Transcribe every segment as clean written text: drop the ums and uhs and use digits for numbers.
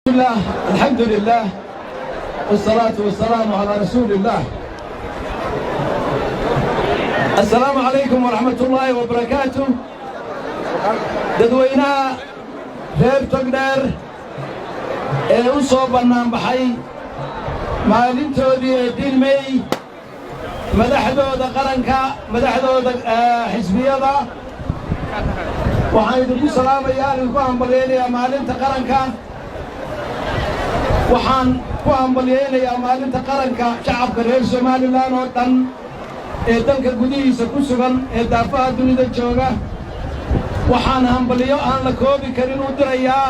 الله، الحمد لله، والصلاة والسلام على رسول الله. السلام عليكم ورحمة الله وبركاته. Dadweynaha reer Togdheer ee u soo bannaanbaxay maalintoodii 18 May, madaxdooda qaranka, madaxdooda xisbiyada, waxaan idinku salaamayaa, idinku hambalyaynayaa maalinta qaranka. Waxaan ku hambalyaynayaa maalinta qaranka shacabka reer Somaliland oo dhan ee dalka gudihiisa ku sugan, ee daafaha dunida jooga. Waxaan hambalyo aan la koobi karin u dirayaa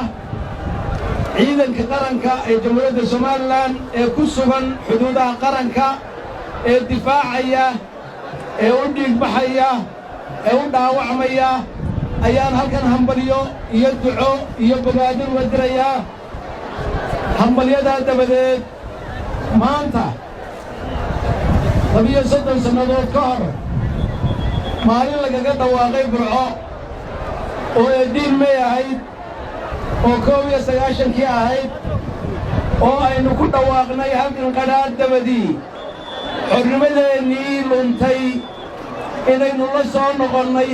ciidanka qaranka ee Jamhuuriyadda Somaliland ee ku sugan xuduudaha qaranka, ee difaacaya, ee u dhiigbaxaya, ee u dhaawacmaya ayaan halkan hambalyo iyo duco iyo bogaadin uga dirayaa. Hambalyadaa dabadeed, maanta 32 sannadood ka hor, maalin lagaga dhawaaqay Burco oo 18 May ahayd, oo 91-kii ahayd, oo aynu ku dhawaaqnay halkan qadhaadh dabadii xornimadeennii luntay inaynu la soo noqonnay,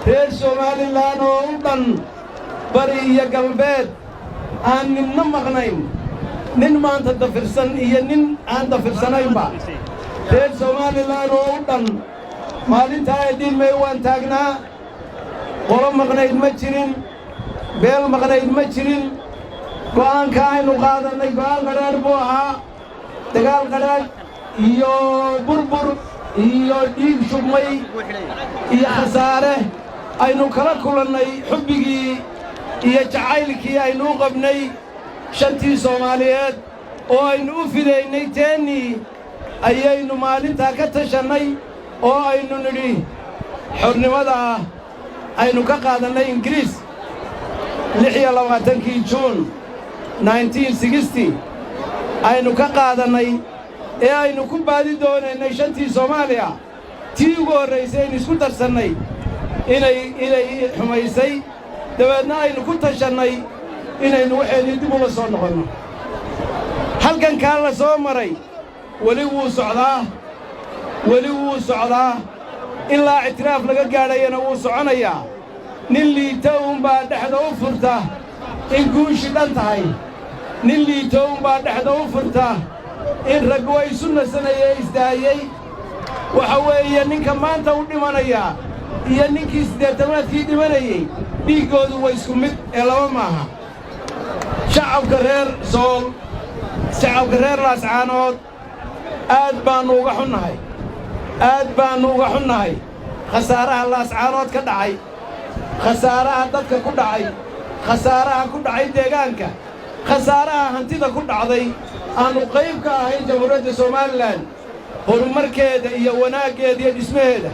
reer Somaliland oo u dhan, bari iyo galbeed, aan ninna maqnayn, nin maanta dafirsan iyo nin aan dafirsanaynba, reer Somaliland oo u dhan maalintaa 18 May waan taagnaa. Qolo maqnayd ma jirin, beel maqnayd ma jirin. Go'aanka aynu qaadannay go'aan qadhaadh buu ahaa. Dagaal qadhaadh iyo burbur iyo dhiig shubmay iyo khasaare aynu kala kulannay xubbigii iyo jacaylkii aynu u qabnay shantii Soomaaliyeed oo aynu u fidaynay teennii ayaynu maalintaa ka tashannay oo aynu nidhi xornimadaa aynu ka qaadannay Ingiriis 26-kii Juun 1960 aynu ka qaadannay, ee aynu ku baadi doonaynay shantii Soomaaliya tii ugu horraysay aynu isku darsannay inay xumaysay. Dabeedna aynu ku tashannay inaynu waxeennii dib ula soo noqonno. Halgankaa la soo maray weli wuu socdaa, weli wuu socdaa. Ilaa ictiraaf laga gaadhayana wuu soconayaa. Nin liita uunbaa dhexda u furta in guushi dhan tahay. Nin liito uunbaa dhexda u furta in raggu ay isu nasanayee isdaayey. Waxa weeye, ninka maanta u dhimanayaa iyo ninkii siddeetamaadkii dhimanayey dhiiggoodu waa isku mid ee laba maaha. Shacabka reer Sool, shacabka reer Laascaanood, aad baannu uga xunnahay, aad baannu uga xunnahay khasaaraha Laascaanood ka dhacay, khasaaraha dadka ku dhacay, khasaaraha ku dhacay deegaanka, khasaaraha hantida ku dhacday. Aannu qayb ka ahayn Jamhuuriyadda Somaliland horumarkeeda iyo wanaaggeeda iyo dhismaheeda.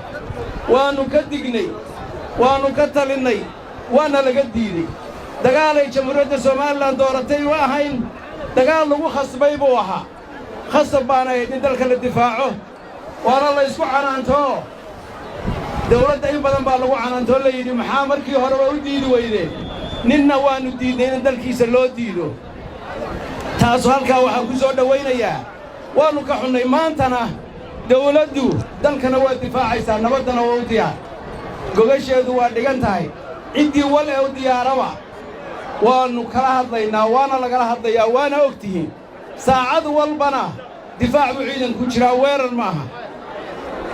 Waannu ka dignay, waannu ka talinnay, waana laga diidey. Dagaalay Jamhuuriyadda Somaliland dooratay ma ahayn, dagaal lagu khasbay buu ahaa. Khasab baana ahayd in dalka la difaaco. Waana la ysku canaantoo, dawladda in badan baa lagu canaantoo, la yidhi: "Maxaa markii horeba u diidi weydeen?" Ninna waannu diidnay in dalkiisa loo diido. Taasu halkaa waxaan ku soo dhowaynayaa, waannu ka xunnay. Maantana dawladdu dalkana waa difaacaysaa, nabaddana waa u diyaar, gogasheedu waa dhigan tahay. Ciddii wal ee u diyaaraba waannu kala hadlaynaa, waana lagala hadlayaa, waana og tihiin. Saacad walbana difaac buu ciidanku jiraa, weerar maaha.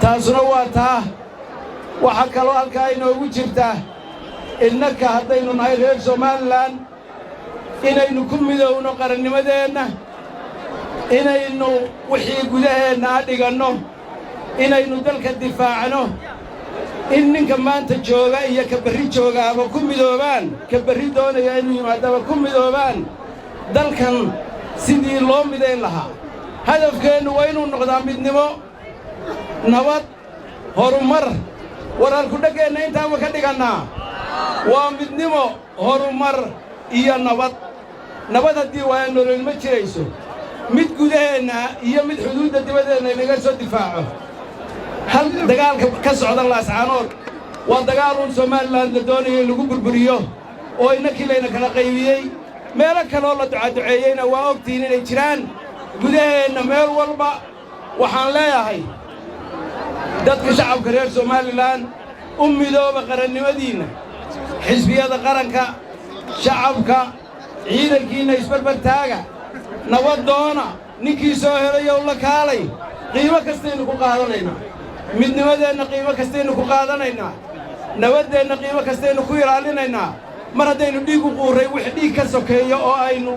Taasuna waa taa. Waxaa kaloo halkaa inoogu jirta, innaka haddaynu nahay reer Somaliland, inaynu ku midowno qarannimadeenna, inaynu wixii gudaheenna a dhiganno, inaynu dalka difaacno, in ninka maanta jooga iyo ka berri joogaaba ku midoobaan, ka berri doonaya inuu yimaadaba ku midoobaan dalkan sidii loo midayn lahaa. Hadafkeennu waa inuu noqdaa midnimo, nabad, horumar. Waraalkudhaggeenna intaanba ka dhigannaa waa midnimo, horumar iyo nabad. Nabad haddii waaya, nolol ma jirayso, mid gudaheenna iyo mid xuduudda dibadeenna inaga soo difaaco. Hal dagaalka ka socda Laascaanood waa dagaal uun Somaliland la doonayo in lagu burburiyo, oo innakii layna kala qaybiyey. Meelo kaleoo la ducaduceeyeyna waa ogtihiin inay jiraan gudaheenna meel walba. Waxaan leeyahay dadka shacabka reer Somaliland, u midooba qarannimadiinna, xisbiyada qaranka, shacabka, ciidankiinna isbarbar taaga, nabad doona. Ninkii soo helayow la kaalay. Qiimo kastaynu ku qaadanaynaa midnimadeenna, qiimo kastaynu ku qaadanaynaa nabaddeenna, qiimo kastaynu ku ilaalinaynaa. Mar haddaynu dhiig u quurray, wix dhiig ka sokeeyo oo aynu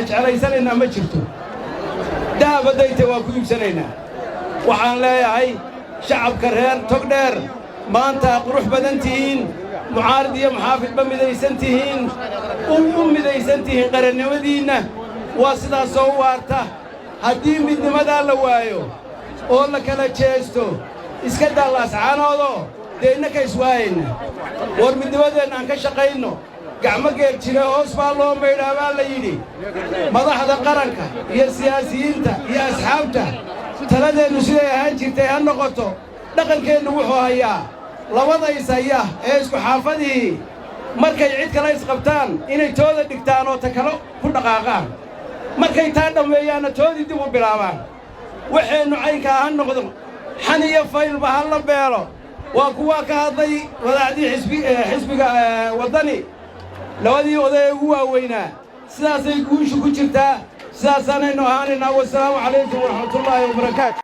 jeclaysanaynaa ma jirto. Dahab haddayta waa ku iibsanaynaa. Waxaan leeyahay shacabka reer Togdheer, maanta qurux badan tihiin, mucaarid iyo muxaafidba midaysan tihiin, u midaysan tihiin qarannimadiinna. Waa sidaasoo waarta. Haddii midnimadaa la waayo oo la kala jeesto, iska daa Laascaanoodoo dee innaka iswaayayna. War midnimadeenna aan ka shaqayno. Gacmo geel jire hoos baa loo maydhaa baa la yidhi. Madaxda qaranka iyo siyaasiyiinta iyo asxaabta, taladeennu siday ahaan jirtay ha noqoto. Dhaqankeennu wuxuu hayaa labada is haya ee isku xaafadihii markay cid kale isqabtaan inay tooda dhigtaan oo ta kale ku dhaqaaqaan, markay taa dhammeeyaanna toodii dib u bilaabaan. Waxeennu caynkaa ha noqdo. Xan iyo faylba ha la beelo. Waa kuwaa ka hadlay wadaacdii xisbiga Waddani, labadii oday ee ugu waaweynaa. Sidaasay guushu ku jirtaa, sidaasaanaynu ahaanaynaa. Wasalaamu calaykum waraxmatullaahi wabarakaatu.